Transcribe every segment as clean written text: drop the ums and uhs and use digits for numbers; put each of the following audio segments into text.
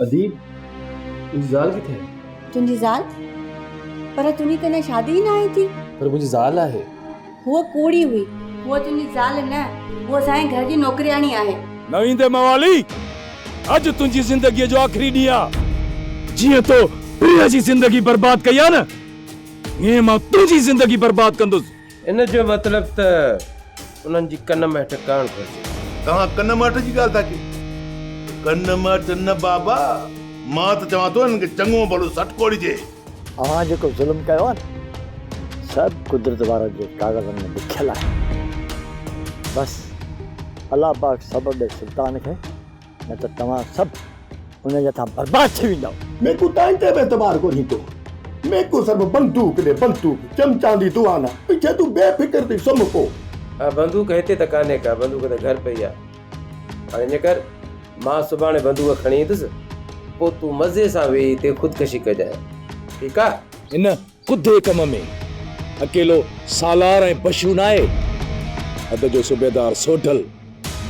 اديب، تنهنجي زال ڪٿي آهي؟ تنهنجي زال؟ پر تنهنجي ته اڃا شادي ئي ناهي ٿي. پر منهنجي زال آهي. هوء ڪوڙي هئي. هوء تنهنجي زال نه، هوء اسان جي گهر جي نوڪرياڻي آهي. نه ويندي موالي، اڄ تنهنجي زندگيء جو آخري ڏينهن آ. جيئن تو پرينء جي زندگي برباد ڪئي آ نه، ائين مان تنهنجي زندگي برباد ڪندس. ان جو مطلب ته انهن جي ڪن مهٽ ڪرڻ گهرجي. توهان ڪن مهٽ جي ڳالهه ٿا ڪيو؟ ڪن مهٽ نه بابا، مان ته چوان ٿو انهن کي چڱو ڀلو سٽڪو ڏجي. اوهان جيڪو ظلم ڪيو آهي نه، سڀ قدرت وارن جي ڪاغذن ۾ لکيل آهي. بس الله پاڪ صبر ڏي سلطان کي، نه ته توهان سڀ ان جي هٿان برباد ٿي ويندؤ. ميڪون تائين تي به اعتبار ڪونهي ڪو. ميڪون سڀ بندوق ڏي بندوق، چمچاندي دوانا، پڇي تون بي فڪر ٿي سمهه پو. ها بندوق هتي ته ڪانهي ڪا، بندوق ته گهر پئي آ. هاڻي ائين ڪر، مان سڀاڻي بندوق کڻي ايندس، پوء تون مزي سان ويهي هتي خودڪشي ڪجانء. ٺيڪ آ؟ هن ڪڌي ڪم ۾ اڪيلو سالار ۽ بشو ناهي، حد جو صوبيدار سوڍل،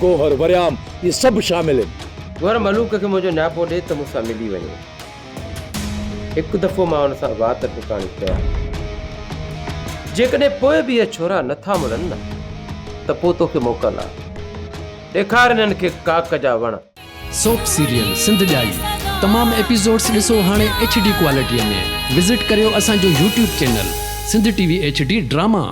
گوهر، وريام اهي سڀ شامل آهن. گوهر ملوڪ کي منهنجو نياپو ڏي ته مون سان ملي وڃي. هڪ دفعو مان ان سان وات ٺڪاڻي ڪيان. جيڪڏهن پوء به اهي ڇورا نه ٿا مڙن نه ته پوء توکي موڪل آ. ڏيکار هنن کي ڪاڪ جا وڻ. سوپ سيريل سنڌ ڄائي تمام ايپيسوڊس ڏسو هاڻي ايڇ ڊي ڪوالٽي ۾ وزٽ ڪريو اسان جو YouTube channel Sindh T V H D drama.